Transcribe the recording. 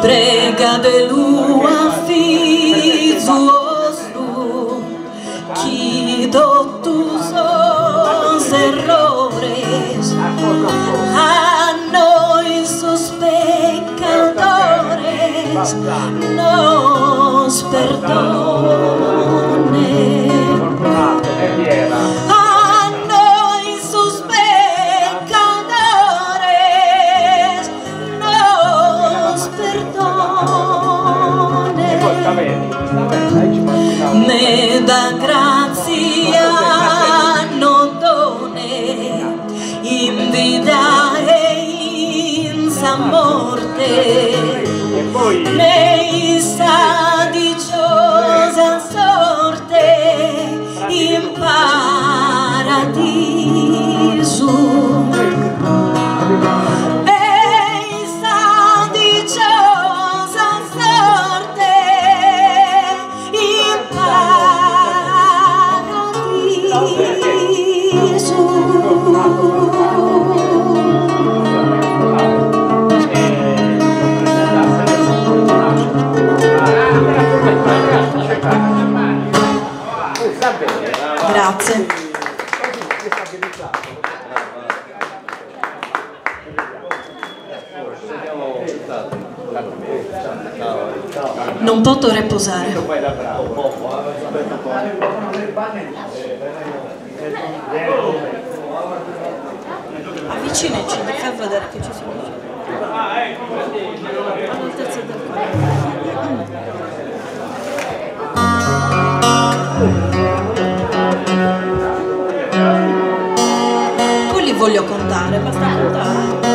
Pregadelu a Fizu 'ostru chi totu sos errores a nois sos peccadores nos perdone. A nois sos peccadores nos perdone. Meda grazia nos done in vida e in sa morte, ne in sa diciosa sorte in paradisu. E in sa diciosa sorte in paradisu. Grazie. Non poto reposare. Avvicinaci, fai vedere che ci sono. All'altezza del collo. Poi li voglio contare, basta contare.